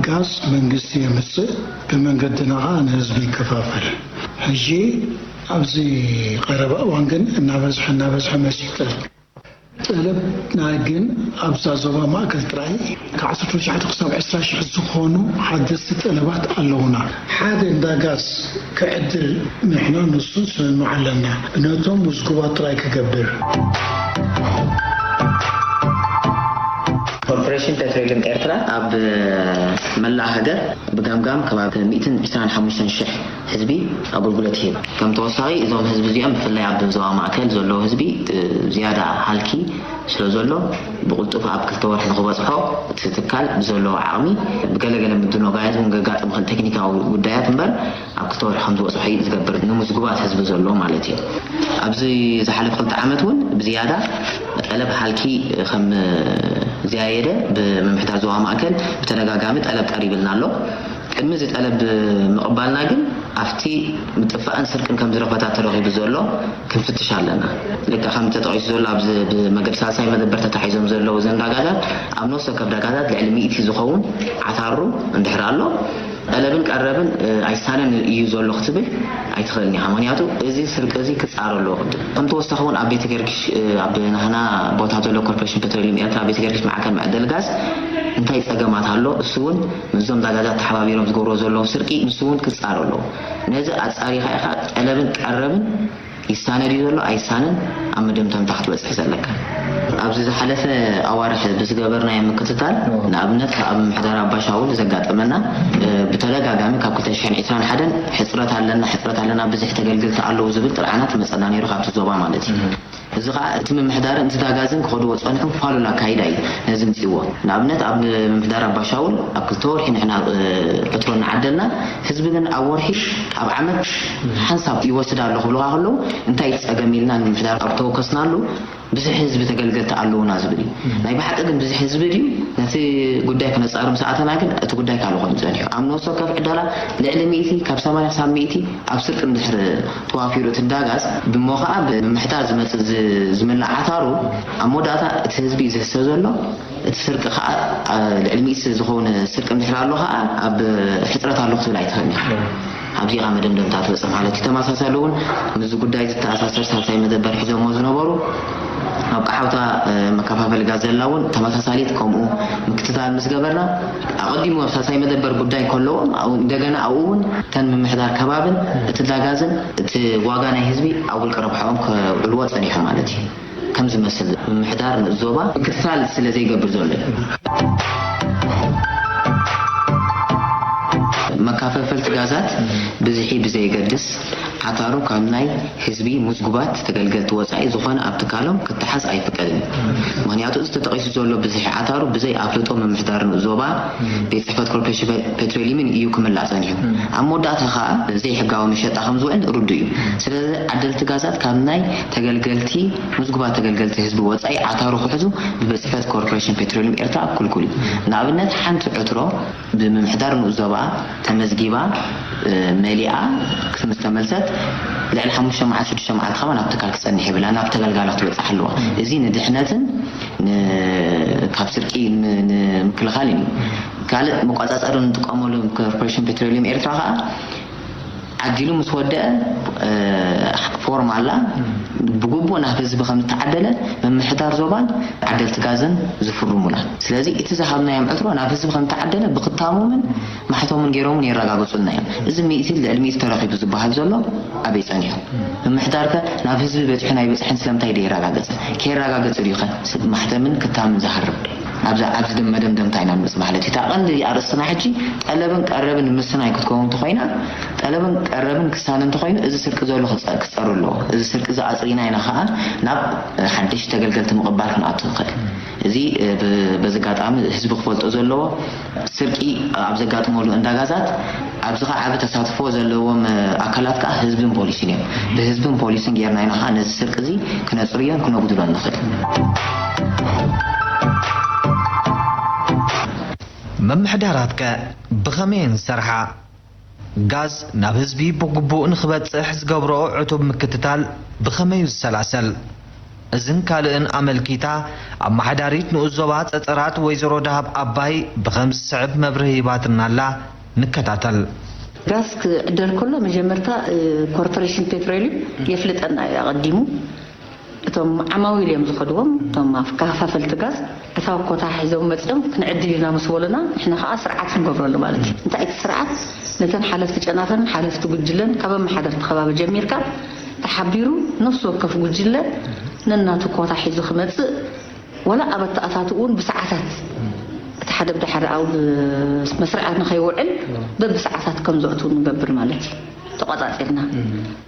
ጋዝ መንግስቲ የምጽእ፣ ብመንገድና ኸኣ ንህዝቢ ይከፋፈል። ሕጂ ኣብዚ ቀረባ እዋን ግን እናበዝሐ እናበዝሐ መጺኡ ጠለብ። ጠለብና ግን ኣብዛ ዞባ ማእከል ጥራይ ካብ ዓሰርተ ትሽዓተ ክሳብ ዕስራ ሽሕ ዝኾኑ ሓደስቲ ጠለባት ኣለዉና። ሓደ እንዳ ጋዝ ክዕድል ንሕና ንሱ ንስምምዕ ኣለና። ነቶም ምዝጉባት ጥራይ ክገብር። ኮርፖሬሽን ፔትሮሊየም ኤርትራ ኣብ መላእ ሃገር ብገምጋም ከባቢ ሚእትን ዕስራን ሓሙሽተን ሽሕ ህዝቢ ኣገልግሎት ይህብ። ከም ተወሳኺ እዞም ህዝቢ እዚኦም ብፍላይ ኣብ ዞባ ማእከል ዘለዉ ህዝቢ ዝያዳ ሃልኪ ስለ ዘሎ ብቕልጡፍ ኣብ ክልተ ወርሒ ንኽበጽሖ እቲ ትካል ብዘለዎ ዓቕሚ ብገለገለ ምድንጓያት እውን ገጋጥም ይኽእል ቴክኒካዊ ጉዳያት እምበር ኣብ ክልተ ወርሒ ከም ዝበጽሖ እዩ ዝገብር ንምዝጉባት ህዝቢ ዘሎ ማለት እዩ። ኣብዚ ዝሓለፈ ክልተ ዓመት እውን ብዝያዳ ጠለብ ሃልኪ ከም ዝያየደ ብምምሕዳር ዞባ ማእከል ብተደጋጋሚ ጠለብ ቀሪብልና ኣሎ። ቅድሚ እዚ ጠለብ ምቕባልና ግን ኣብቲ ምጥፋእን ስርቅን ከም ዝረፈታት ተረኺቡ ዘሎ ክንፍትሽ ኣለና። ልክዕ ከም ተጠቒሱ ዘሎ ኣብዚ ብመገዲ ሳልሳይ መደበር ተታሒዞም ዘለዉ እዘን ዳጋታት ኣብ ነፍሲ ወከፍ ዳጋታት ልዕሊ ሚእቲ ዝኸውን ዓታሩ እንድሕር ኣሎ ጠለብን ቀረብን ኣይሳነን እዩ ዘሎ ክትብል ኣይትኽእልን ኢኻ። ምክንያቱ እዚ ስርቂ እዚ ክጻረ ኣለዎ ቅድም። ከም ተወሳኺ እውን ኣብ ቤተ ገርግሽ ኣብ ናህና ቦታ ዘሎ ኮርፖሬሽን ፔትሮሊየም ኤርትራ ቤተ ገርግሽ ማዕከን መዕደሊ ጋዝ እንታይ ጸገማት ኣሎ እሱ እውን ምስዞም ዳጋታት ተሓባቢሮም ዝገብርዎ ዘለዉ ስርቂ ንሱ እውን ክጻረ ኣለዎ። ነዚ ኣጻሪኻ ኢኻ ጠለብን ቀረብን ይሳነ ድዩ ዘሎ ኣይሳነን ኣብ መደምደምታ ክትበጽሕ ዘለካ። ኣብዚ ዝሓለፈ ኣዋርሕ ብዝገበርናዮ ምክትታል ንኣብነት ኣብ ምምሕዳር ኣባሻውል ዘጋጠመና ብተደጋጋሚ ካብ ክልተ ሽሕን ዕስራን ሓደን ሕፅረት ኣለና ሕፅረት ኣለና ብዙሕ ተገልገልቲ ኣለዉ ዝብል ጥርዓናት ይመፀና ነይሩ ካብቲ ዞባ ማለት እዩ። እዚ ከዓ እቲ ምምሕዳርን እቲ ዳጋዝን ክኸድዎ ፀንሑ ፋሉል ኣካይዳ እዩ ነዚ ምፅዎ። ንኣብነት ኣብ ምምሕዳር ኣባሻውል ኣብ ክልተ ወርሒ ንሕና ዕትሮ እናዓደልና ህዝቢ ግን ኣብ ወርሒ ኣብ ዓመት ሓንሳብ ይወስድ ኣሎ ክብሉኻ ከለዉ እንታይ እቲ ፀገም ኢልና ንምምሕዳር ኣብ ተወከስናሉ ብዙሕ ህዝቢ ተገልገልቲ ኣለዉና ዝብል እዩ። ናይ ብሓቂ ግን ብዙሕ ህዝቢ ድዩ ነቲ ጉዳይ ክነፃሩ ምስ ኣተና ግን እቲ ጉዳይ ካልእ ኮይኑ ፀኒሑ። ኣብ ነፍሲ ወከፍ ዕደላ ልዕሊ ሚእቲ ካብ ሰማንያ ክሳብ ሚእቲ ኣብ ስርቂ እንድሕር ተዋፊሩ እቲ እንዳጋዝ ብሞ ከዓ ብምምሕዳር ዝመፅእ ዝምላዕ ዓታሩ ኣብ መወዳእታ እቲ ህዝቢ እዩ ዝህሰ ዘሎ። እቲ ስርቂ ከዓ ልዕሊ ሚእቲ ዝኾነ ስርቂ እንድሕር ኣሎ ከዓ ኣብ ሕፅረት ኣሎ ክትብል ኣይትኽእልን ኢኻ። ኣብዚ ኢኻ መደምደምታ ትበፅሕ ማለት እዩ። ተመሳሳሊ እውን ምስዚ ጉዳይ ዝተኣሳሰር ሳልሳይ መደበር ሒዞሞ ዝነበሩ ኣብ ቀሓውታ መከፋፈሊ ጋዘላ እውን ተመሳሳሊት ከምኡ ምክትታል ምስ ገበርና ኣቐዲሙ ኣብ ሳልሳይ መደበር ጉዳይ ከለዎም እንደገና ኣብኡ እውን እተን ምምሕዳር ከባብን እቲ ዳጋዝን እቲ ዋጋ ናይ ህዝቢ ኣብ ውልቀ ረብሓኦም ከውዕልዎ ፀኒሑ ማለት እዩ። ከም ዝመስል ምምሕዳር ንእስ ዞባ ምክትታል ስለ ዘይገብር ዘሎ እዩ። መካፈፈልቲ ጋዛት ብዝሒ ብዘየገድስ ዓታሩ ካብ ናይ ህዝቢ ምዝጉባት ተገልገልቲ ወፃኢ ዝኾነ ኣብ ትካሎም ክተሓዝ ኣይፍቀድን እዩ። ምክንያቱ እዚ ተጠቒሱ ዘሎ ብዝሒ ዓታሩ ብዘይ ኣፍልጦ ምምሕዳር ንእስ ዞባ ቤት ፅሕፈት ኮርፖሬሽን ፔትሮሊምን እዩ ክምላእ ፀኒሑ። ኣብ መወዳእታ ከዓ ዘይሕጋዊ መሸጣ ከም ዝውዕል ርዱእ እዩ። ስለዚ ዓደልቲ ጋዛት ካብ ናይ ተገልገልቲ ምዝጉባት ተገልገልቲ ህዝቢ ወፃኢ ዓታሩ ክሕዙ ብቤት ፅሕፈት ኮርፖሬሽን ፔትሮሊየም ኤርትራ ክልኩል እዩ። ንኣብነት ሓንቲ ዕትሮ ብምምሕዳር ንኡስ ዞባ ተመዝጊባ መሊኣ ምስ ተመልሰት ልዕሊ ሓሙሽተ መዓልቲ ሽዱሽተ መዓልቲ ከማን ኣብ ትካል ክፀንሕ የብላ ናብ ተገልጋላ ክትበፅሕ ኣለዋ። እዚ ንድሕነትን ካብ ስርቂ ንምክልኻል እዩ። ካልእ መቋፃፀሪ ንጥቀመሉ ኮርፖሬሽን ፔትሮሊየም ኤርትራ ከዓ ዓዲሉ ምስ ወደአ ፎርም ኣላ ብግቡእ ናብ ህዝቢ ከም ዝተዓደለ ምምሕዳር ዞባን ዓደልቲ ጋዝን ዝፍርሙላ። ስለዚ እቲ ዝሃብናዮም ዕትሮ ናብ ህዝቢ ከም ዝተዓደለ ብክታሞምን ማሕቶምን ገይሮምን የረጋግፁልና እዮም። እዚ ሚእቲ ልዕሊ ሚእቲ ተረኺቡ ዝበሃል ዘሎ ኣበይ ፀኒሑ? ምምሕዳርከ ናብ ህዝቢ በፂሑ ናይ በፅሐን ስለምንታይ ደየረጋገፀ? ከየረጋገፀ ድዩኸ ማሕተምን ክታምን ዝሃርም? ኣብዚ ኣብዚ መደምደምታ ኢና ንመፅእ ማለት እዩ። እታ ቀንዲ ኣርእስትና ሕጂ ጠለብን ቀረብን ምስናይ ክትከውን እንተኮይና ጠለብን ቀረብን ክሳነ እንተኮይኑ እዚ ስርቂ ዘሎ ክፀር ኣለዎ። እዚ ስርቂ እዚ ኣፅሪና ኢና ከዓ ናብ ሓደሽቲ ተገልገልቲ ምቕባል ክንኣቱ ንኽእል። እዚ በዚ ኣጋጣሚ ህዝቢ ክፈልጦ ዘለዎ ስርቂ ኣብ ዘጋጥመሉ እንዳጋዛት ኣብዚ ከዓ ዓቢ ተሳትፎ ዘለዎም ኣካላት ከዓ ህዝብን ፖሊስን እዮም። ብህዝብን ፖሊስን ጌርና ኢና ከዓ ነዚ ስርቂ እዚ ክነፅርዮን ክነጉድሎን ንኽእል። መምሕዳራትከ ብኸመየን ዝሰርሓ? ጋዝ ናብ ህዝቢ ብግቡእ ንኽበጽሕ ዝገብርኦ ዕቱብ ምክትታል ብኸመይ እዩ ዝሰላሰል? እዝን ካልእን ኣመልኪታ ኣመሓዳሪት ንኡስ ዞባ ጸጸራት ወይዘሮ ደሃብ ኣባይ ብኸም ዝስዕብ መብርሂ ሂባትና ኣላ። ንከታተል። ጋዝ ክዕደል ከሎ መጀመርታ ኮርፖሬሽን ፔትሮሊየም የፍልጠና እዩ ኣቐዲሙ። እቶም ዓማዊል እዮም ዝኸድዎም፣ እቶም ኣካፋፈልቲ ጋዝ እታ ኮታ ሒዞም መፅኦም ክንዕድል ኢና ምስ በሉና፣ ንሕና ከዓ ስርዓት ንገብረሉ ማለት እዩ። እንታይ እቲ ስርዓት? ነተን ሓለፍቲ ጨናፍርን ሓለፍቲ ጉጅለን ካብ ኣመሓደርቲ ከባቢ ጀሚርካ ተሓቢሩ ነፍሲ ወከፍ ጉጅለ ነናቱ ኮታ ሒዙ ክመፅእ፣ ዋላ ኣብ ኣተኣታትኡ እውን ብሰዓታት እቲ ሓደ ብድሓደ ኣብ መስርዕ ንኸይውዕል በብሰዓታት ከም ዘእትው ንገብር ማለት እዩ። ተቋጻጺርና።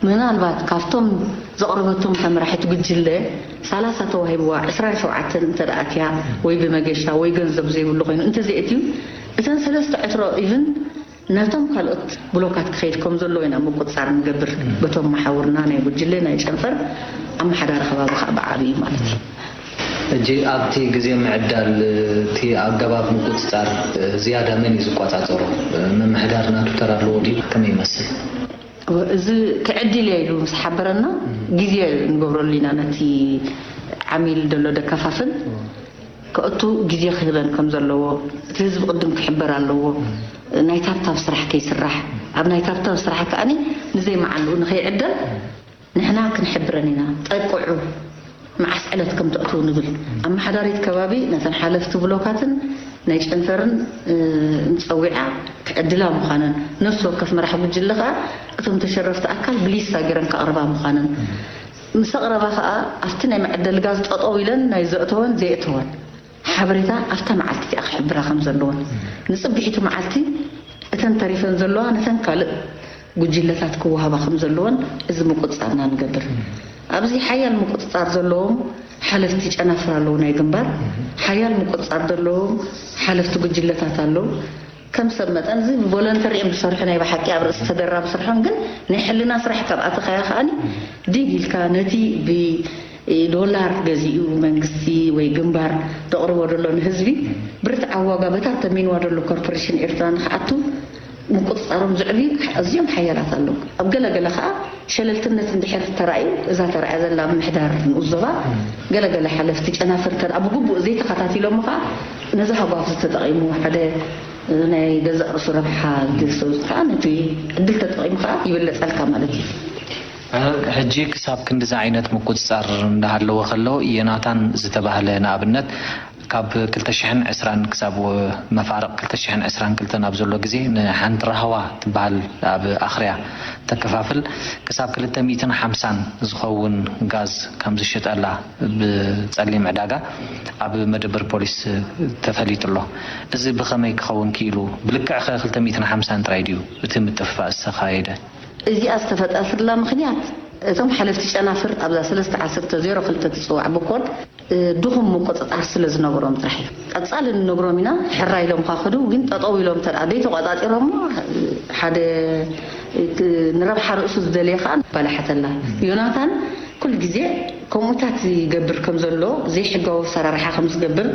ምናልባት ካብቶም ዘቕረበቶም ተመራሒት ጉጅለ ሰላሳ ተዋሂብዋ ዕስራን ሸውዓተን እንተ ደኣ ኣትያ ወይ ብመገሻ ወይ ገንዘብ ዘይብሉ ኮይኑ እንተዘይእትዩ እተን ሰለስተ ዕትሮ ኢቭን ነቶም ካልኦት ብሎካት ክኸይድ ከም ዘለዎ ኢና ምቁጽጻር ንገብር። በቶም መሓውርና ናይ ጉጅለ ናይ ጨንፈር ኣመሓዳሪ ከባቢ ከዓ ብዓብዩ ማለት እዩ። ሕጂ ኣብቲ ግዜ ምዕዳል እቲ ኣገባብ ምቁጽጻር ዝያዳ መን እዩ ዝቆጻጸሮ? ምምሕዳር ናቱ ተራ ኣለዎ ድዩ? ከመይ ይመስል? እዚ ክዕድል እየ ኢሉ ምስ ሓበረና ግዜ ንገብረሉ ኢና። ነቲ ዓሚል ደሎ ደከፋፍል ከእቱ ግዜ ክህበን ከም ዘለዎ፣ እቲ ህዝቢ ቅድም ክሕበር ኣለዎ። ናይ ታብታብ ስራሕ ከይስራሕ፣ ኣብ ናይ ታብታብ ስራሕ ከኣ ንዘይመዓልኡ ንኸይዕደል ንሕና ክንሕብረን ኢና። ጠቅዑ መዓስ ዕለት ከም ተእትዉ ንብል። ኣመሓዳሪት ከባቢ ነተን ሓለፍቲ ብሎካትን ናይ ጨንፈርን ንፀዊዓ ክዕድላ ምዃነን፣ ነፍሲ ወከፍ መራሕ ጉጅለ ከዓ እቶም ተሸረፍቲ ኣካል ብሊስታ ገይረን ከቕርባ ምዃነን ምስ ኣቕረባ ከዓ ኣብቲ ናይ መዐደሊ ጋዝ ጠጠው ኢለን ናይ ዘእተወን ዘየእተወን ሓበሬታ ኣብታ መዓልቲ እቲኣ ክሕብራ ከም ዘለዎን ንፅብሒቱ መዓልቲ እተን ተሪፈን ዘለዋ ነተን ካልእ ጉጅለታት ክወሃባ ከም ዘለወን እዚ ምቁፅፃርና ንገብር። ኣብዚ ሓያል ምቁፅፃር ዘለዎም ሓለፍቲ ጨናፍር ኣለዉ፣ ናይ ግንባር ሓያል ምቁፅፃር ዘለዎም ሓለፍቲ ጉጅለታት ኣለዉ። ከም ሰብ መጠን እዚ ብቮለንተሪ እዮም ዝሰርሑ፣ ናይ ብሓቂ ኣብ ርእሲ ተደራቢ ስርሖም ግን ናይ ሕልና ስራሕ ካብ ኣተኻያ ከኣኒ ዲግ ኢልካ ነቲ ብ ዶላር ገዚኡ መንግስቲ ወይ ግንባር ዘቕርቦ ዘሎ ንህዝቢ ብርትዓዊ ዋጋ በታ ተሚንዋ ዘሎ ኮርፖሬሽን ኤርትራ ንክኣቱ ምቁፅፃሮም ዝዕብዩ ኣዝዮም ሓያላት ኣለዉ። ኣብ ገለገለ ከዓ ሸለልትነት እንድሕር ተራእዩ እዛ ተራእያ ዘላ ምምሕዳር ንኡስ ዞባ ገለገለ ሓለፍቲ ጨናፍር እንተ ብግቡእ ዘይተኸታቲሎሞ ከዓ ነዚ ሃጓፍ እዚ ተጠቒሙ ሓደ ናይ ገዛእ ርእሱ ረብሓ ዝድህሰ ከዓ ነቲ ዕድል ተጠቒሙ ከዓ ይበለፀልካ ማለት እዩ። ሕጂ ክሳብ ክንድዚ ዓይነት ምቁጽጻር እንዳሃለወ ከሎ፣ ዮናታን ዝተባህለ ንኣብነት ካብ ክልተ ሽሕን ዕስራን ክሳብ መፋርቕ ክልተ ሽሕን ዕስራን ክልተን ኣብ ዘሎ ግዜ ንሓንቲ ራህዋ ትበሃል ኣብ ኣኽርያ ተከፋፍል ክሳብ ክልተ ሚእትን ሓምሳን ዝኸውን ጋዝ ከም ዝሸጠላ ብጸሊም ዕዳጋ ኣብ መደበር ፖሊስ ተፈሊጡ ኣሎ። እዚ ብኸመይ ክኸውን ክኢሉ? ብልክዕ ኸ ክልተ ሚእትን ሓምሳን ጥራይ ድዩ እቲ ምጥፍፋእ ዝተኻየደ? እዚኣ ዝተፈጠረትላ ምኽንያት እቶም ሓለፍቲ ጨናፍር ኣብዛ ሰለስተ ዓሰርተ ዜሮ ክልተ ትፅዋዕ ብኮድ ድኹም ምቁፅፃር ስለ ዝነበሮም ጥራሕ እዩ። ቀፃሊ ንነግሮም ኢና፣ ሕራይ ኢሎም ኸ ክዱ ግን ጠጠው ኢሎም ተደኣ ዘይተቋፃፂሮሞ ሓደ ንረብሓ ርእሱ ዝደለየ ከዓ ባላሓተላ ዮናታን ኩሉ ግዜ ከምኡታት ይገብር ከም ዘሎ ዘይሕጋዊ ኣሰራርሓ ከም ዝገብር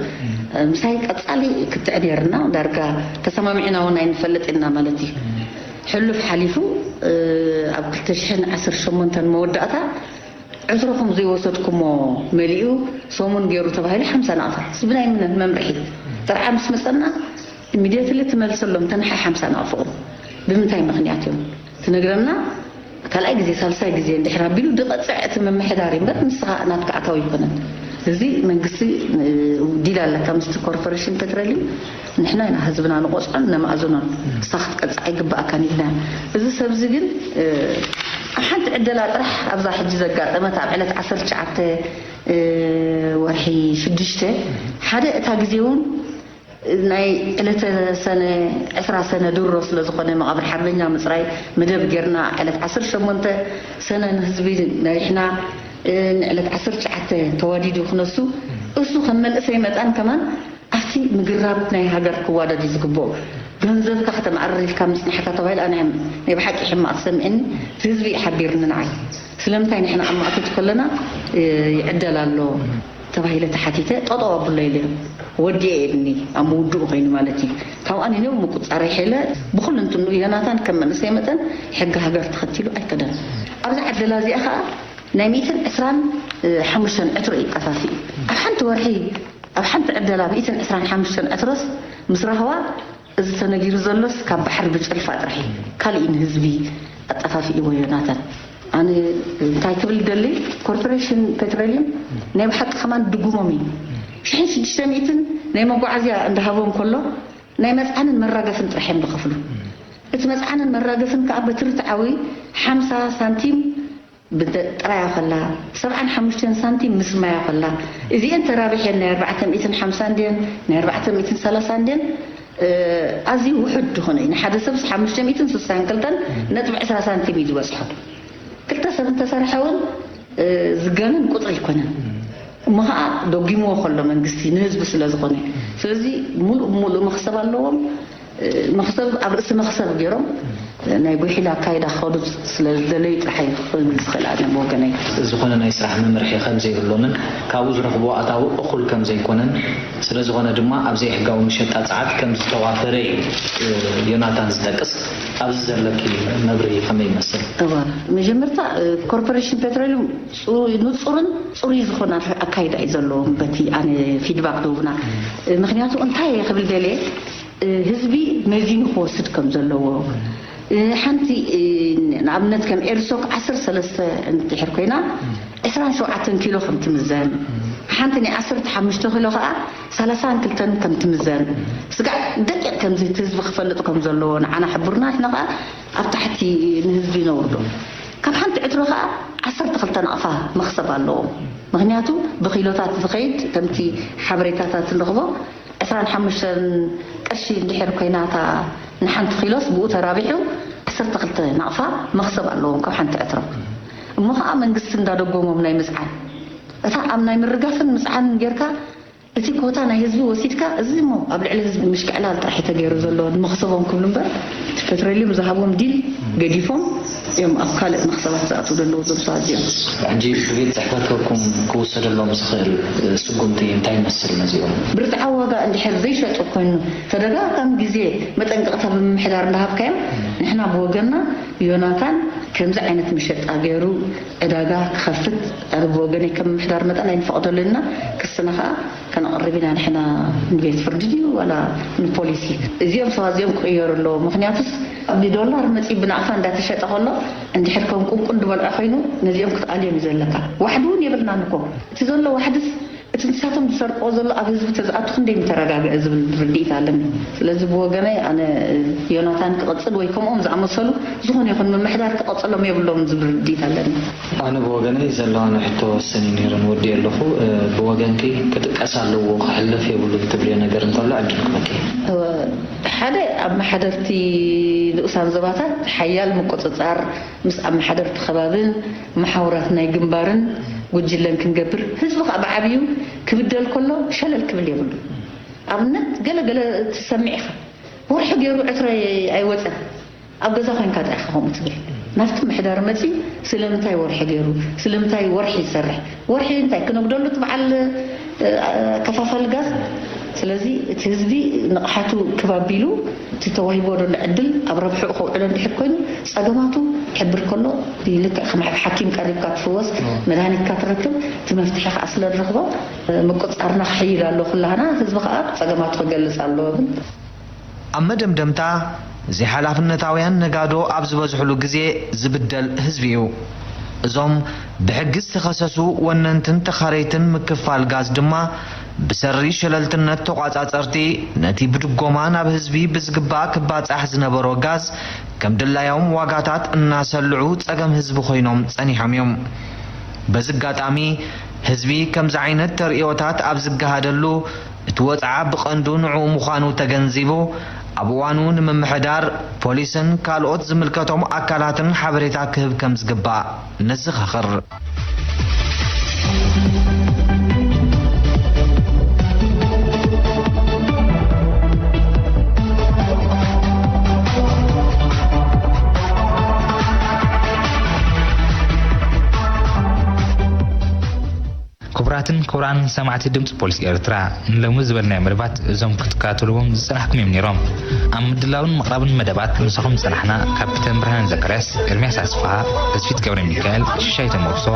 ምሳይ ቀፃሊ ክትዕ ነርና ዳርጋ ተሰማሚዕና እውን ኣይንፈልጥ ኢና ማለት እዩ። ሕሉፍ ሓሊፉ ኣብ ክልተ ሽሕን ዓሰርተ ሸሞንተን መወዳእታ ዕትሮኹም ዘይወሰድኩሞ መሊኡ ሰሙን ገይሩ ተባሂሉ ሓምሳ ናቕፋ ህዝቢ ናይ ምነ መምርሒ ጥርዓ ምስ መፀና ኢሚድየትሊ ትመልሰሎም ተንሓ ሓምሳ ናቕፍቑ ብምንታይ ምኽንያት እዮም ትነግረና። ካልኣይ ግዜ ሳልሳይ ግዜ እንድሕር ኣቢሉ ድቐፅዕ እቲ ምምሕዳር እዩ እምበር ንስኻ ናትካ ኣታዊ ኣይኮነን። እዚ መንግስቲ ዲል ኣለካ ምስቲ ኮርፖሬሽን ፔትሮሊም ንሕና ኢና ህዝብና ንቆፅዖን ነማእዝኖን ንሳ ክትቀፅዕ ኣይግባኣካን ኢልና። እዚ ሰብዚ ግን ኣብ ሓንቲ ዕደላ ጥራሕ ኣብዛ ሕጂ ዘጋጠመት ኣብ ዕለት ዓሰርተ ትሽዓተ ወርሒ ሽዱሽተ ሓደ እታ ግዜ እውን ናይ ዕለተ ሰነ ዕስራ ሰነ ድሮ ስለ ዝኾነ መቓብር ሓርበኛ ምፅራይ መደብ ጌርና ዕለት ዓሰርተ ሸሞንተ ሰነ ንህዝቢ መሪሕና ንዕለት ዓሰርተ ትሽዓተ ተዋዲዱ ክነሱ እሱ ከም መንእሰይ መጠን ከማን ኣብቲ ምግራብ ናይ ሃገር ክዋደድ እዩ ዝግብኦ። ገንዘብካ ከተማዕርር ኢልካ ምፅናሕካ ተባሂሉ ኣነ ናይ ብሓቂ ሕማቕ ዝሰምዐኒ እቲ ህዝቢ እዩ ሓቢርኒ ንዓይ። ስለምንታይ ንሕና ኣብ ማእቶት ከለና ይዕደል ኣሎ። ተባሂለ ተሓቲተ፣ ጠጠው ኣብሎ ኢለ፣ ወዲኤ ኢልኒ፣ ኣብ ምውድኡ ኮይኑ ማለት እዩ። ካብኣ ንኔው ምቁጻር ይሕለ። ብኹሉ እንትኑ ዮናታን ከም መንእሰይ መጠን ሕጊ ሃገር ተኸቲሉ ኣይከደን። ኣብዛ ዕደላ እዚኣ ኸኣ ናይ ሚእትን ዕስራን ሓሙሽተን ዕትሮ እዩ ኣጠፋፊኡ። ኣብ ሓንቲ ወርሒ፣ ኣብ ሓንቲ ዕደላ ሚእትን ዕስራን ሓሙሽተን ዕትሮስ ምስ ረኸባ፣ እዚ ተነጊሩ ዘሎስ ካብ ባሕሪ ብጭልፋ ጥራሕ እዩ። ካሊእ ንህዝቢ ኣጠፋፊእዎ ዮናታን። ኣነ እንታይ ክብል ደሊ፣ ኮርፖሬሽን ፔትሮሊየም ናይ ብሓቂ ከማን ድጉሞም እዩ። ሽሕን ሽዱሽተ ሚእትን ናይ መጓዓዝያ እንዳሃቦም ከሎ ናይ መጽዓንን መራገፍን ጥራሕ እዮም ዝኸፍሉ። እቲ መጽዓንን መራገፍን ከኣ በቲ ርትዓዊ ሓምሳ ሳንቲም ብደ-፣ ጥራያ ከላ፣ ሰብዓን ሓሙሽተን ሳንቲም ምስ ማያ ከላ፣ እዚኤን ተራቢሐን ናይ ኣርባዕተ ሚእትን ሓምሳን ድየን፣ ናይ ኣርባዕተ ሚእትን ሰላሳን ድየን፣ እ፣ ኣዝዩ ውሑድ ዝኾነ እዩ። ንሓደ ሰብስ ሓሙሽተ ሚእትን ስሳን ክልተን ነጥቢ ዕስራ ሳንቲም እዩ ዝበጽሖ። ክልተ ሰብ እንተሰርሐ እውን፣ እ፣ ዝጋነን ቁጽሪ ኣይኮነን። እሞ ኸዓ ደጊምዎ ከሎ መንግስቲ ንህዝቢ ስለ ዝኾነ። ስለዚ ሙሉእ ብሙሉእ መኽሰብ ኣለዎም። መኽሰብ ኣብ ርእሲ መኽሰብ ገይሮም ናይ ጉሒላ ኣካይዳ ክኸዱ ስለ ዝደለዩ ጥራሕ እዩ ክኸውን ዝኽእል ኣነ ብወገነይ። ዝኾነ ናይ ስራሕ መምርሒ ከም ዘይብሎምን ካብኡ ዝረኽብዎ ኣታዊ እኹል ከም ዘይኮነን፣ ስለ ዝኾነ ድማ ኣብ ዘይሕጋዊ መሸጣ ጸዓት ከም ዝተዋፈረ እዩ ዮናታን ዝጠቅስ። ኣብዚ ዘለኪ መብርሂ ከመይ ይመስል? እወ፣ መጀመርታ ኮርፖሬሽን ፔትሮሊየም ጽሩ-፣ ንጹርን ጽሩይ ዝኾነ ኣካይዳ እዩ ዘለዎም በቲ ኣነ ፊድባክ ዝህቡና። ምኽንያቱ እንታይ እየ ክብል ደልየ፣ ህዝቢ መዚኑ ክወስድ ከም ዘለዎ፣ ሓንቲ ንኣብነት ከም ኤርሶክ ዓሰርተ ሰለስተ እንድሕር ኮይና ዕስራን ሸውዓተን ኪሎ ከም ትምዘን፣ ሓንቲ ናይ ዓሰርተ ሓሙሽተ ኪሎ ከኣ ሰላሳን ክልተን ከም ትምዘን፣ ስጋዕ ደቂቕ ከምዚ እቲ ህዝቢ ክፈልጥ ከም ዘለዎ ንዓና ሕብርና፣ ንሕና ከኣ ኣብ ታሕቲ ንህዝቢ ነውርዶ። ካብ ሓንቲ ዕትሮ ከኣ ዓሰርተ ክልተ ናቕፋ መኽሰብ ኣለዎም። ምኽንያቱ ብኪሎታት ዝኸይድ ከምቲ ሓበሬታታት ንረኽቦ ዕስራን ሓሙሽተን ቅርሺ እንድሕር ኮይና እታ ንሓንቲ ኪሎስ ብኡ ተራቢሑ ዓሰርተ ክልተ ናቕፋ መኽሰብ ኣለዎም ካብ ሓንቲ ዕትሮ። እሞ ኸዓ መንግስቲ እንዳደጎሞም ናይ ምጽዓን፣ እታ ኣብ ናይ ምርጋፍን ምጽዓንን ጌርካ እቲ ኮታ ናይ ህዝቢ ወሲድካ፣ እዚ እሞ ኣብ ልዕሊ ህዝቢ ምሽክዕላል ጥራሕ እዩ ተገይሩ ዘሎ፣ ንመኽሰቦም ክብሉ እምበር፣ እቲ ፔትሮሊየም ዝሃቦም ዲል ገዲፎም እዮም ኣብ ካልእ መኽሰባት ዝኣትዉ ዘለዉ እዞም ሰባት እዚኦም። ሕጂ ብቤት ጽሕፈትኩም ክውሰደሎም ዝኽእል ስጉምቲ እንታይ ይመስል ነዚኦም? ብርትዓዊ ዋጋ እንድሕር ዘይሸጡ ኮይኑ፣ ተደጋጋሚ ግዜ መጠንቀቕታ ብምምሕዳር እንዳሃብካዮም፣ ንሕና ብወገንና ዮናታን ከምዚ ዓይነት መሸጣ ገይሩ ዕዳጋ ክኸፍት ኣነ ብወገነይ ከም ምምሕዳር መጠን ኣይንፈቕደሉን ኢና። ክስና ከኣ ከነቕርብ ኢና ንሕና ንቤት ፍርዲ ድዩ ዋላ ንፖሊሲ። እዚኦም ሰባት እዚኦም ክቕየሩ ኣለዎም። ምኽንያቱስ ብዶላር መጺኡ ብናቕፋ እንዳተሸጠ ከሎ እንድሕር ከም ቁንቁን ዝበልዖ ኮይኑ ነዚኦም ክትኣልዮም እዩ ዘለካ። ዋሕዲ እውን የብልናን እኮ። እቲ ዘሎ ዋሕድስ እቲ ንሳቶም ዝሰርቅዎ ዘሎ ኣብ ህዝቢ ተዝኣቱ ክንደይ ምተረጋግዐ ዝብል ርድኢት ኣለኒ። ስለዚ ብወገነይ ኣነ ዮናታን ክቕጽል ወይ ከምኦም ዝኣመሰሉ ዝኾነ ይኹን ምምሕዳር ክቐጽሎም የብሎም ዝብል ርድኢት ኣለኒ። ኣነ ብወገነይ ዘለዋኒ ሕቶ ወሰን እዩ ነይሩ ንወዲ ኣለኹ። እ፣ ብወገንኪ ክጥቀስ ኣለዎ ክሕለፍ የብሉን ትብልዮ ነገር እንተሎ ዕድል ክበኪ። እወ፣ ሓደ ኣብ መሓደርቲ ንኡሳን ዞባታት ሓያል ምቁጽጻር ምስ ኣመሓደርቲ ከባብን መሓውራት ናይ ግንባርን ጉጅለን ክንገብር፣ ህዝቢ ከኣ ብዓብዩ ክብደል ከሎ ሸለል ክብል የብሉ። ኣብነት ገለ ገለ ትሰምዕ ኢኻ፣ ወርሒ ገይሩ ዕትሮ ኣይወጸን፣ ኣብ ገዛ ኮይንካ ጥራሕ ኢኻ ከምኡ ትብል። ናብቲ ምሕዳር መጺ ስለምንታይ ወርሒ ገይሩ፣ ስለምንታይ ወርሒ ይሰርሕ፣ ወርሒ እንታይ ክነጉደሉ እቲ በዓል፣ እ፣ ከፋፋሊ ጋዝ። ስለዚ እቲ ህዝቢ ንቕሓቱ ክብ ኣቢሉ እቲ ተዋሂቦ ዘሎ ዕድል ኣብ ረብሕኡ ከውዕሎ እንድሕር ኮይኑ ጸገማቱ ክሕብር ከሎ ብልክዕ ከም ሓኪም ቀሪብካ ትፍወስ፣ መድሃኒትካ ትረክብ፣ እቲ መፍትሒ ከኣ ስለ ንረኽቦ ምቁጽጻርና ክሕይል ኣሎ። ኩላህና ህዝቢ ከኣ ጸገማቱ ክገልጽ ኣለዎ እብል። ኣብ መደምደምታ፣ ዘይሓላፍነታውያን ነጋዶ ኣብ ዝበዝሕሉ ግዜ ዝብደል ህዝቢ እዩ። እዞም ብሕጊ ዝተኸሰሱ ወነንትን ተኻረይትን ምክፋል ጋዝ ድማ፣ ብሰሪ ሸለልትነት ተቋጻጸርቲ፣ ነቲ ብድጎማ ናብ ህዝቢ ብዝግባእ ክባጻሕ ዝነበሮ ጋዝ፣ ከም ድላዮም ዋጋታት እናሰልዑ ጸገም ህዝቢ ኮይኖም ጸኒሖም እዮም። በዚ ኣጋጣሚ፣ ህዝቢ ከምዚ ዓይነት ተርእዮታት ኣብ ዝገሃደሉ፣ እቲ ወጽዓ ብቐንዱ ንዕኡ ምዃኑ ተገንዚቡ፣ ኣብ እዋኑ ንምምሕዳር፣ ፖሊስን ካልኦት ዝምልከቶም ኣካላትን ሓበሬታ ክህብ ከም ዝግባእ ነዘኻኽር። ክቡራትን ክቡራን ሰማዕቲ ድምፂ ፖሊስ ኤርትራ፣ ንሎሚ ዝበልናዮ መደባት እዞም ክትከታተልዎም ዝጸናሕኩም እዮም ነይሮም። ኣብ ምድላውን ምቕራብን መደባት ምሳኹም ዝጸናሕና ካፒተን ብርሃን ዘካርያስ፣ ኤርምያስ ኣስፍሃ፣ ተስፊት ገብረ ሚካኤል፣ ሽሻይ ተመርሶ፣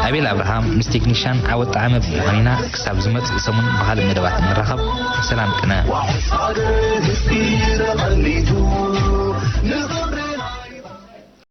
ኣቤል ኣብርሃም ምስ ቴክኒሻን ዓወት ጣዕመ ብምዃን ኢና። ክሳብ ዝመጽእ ሰሙን ብኻልእ መደባት እንራኸብ። ሰላም ቅነ።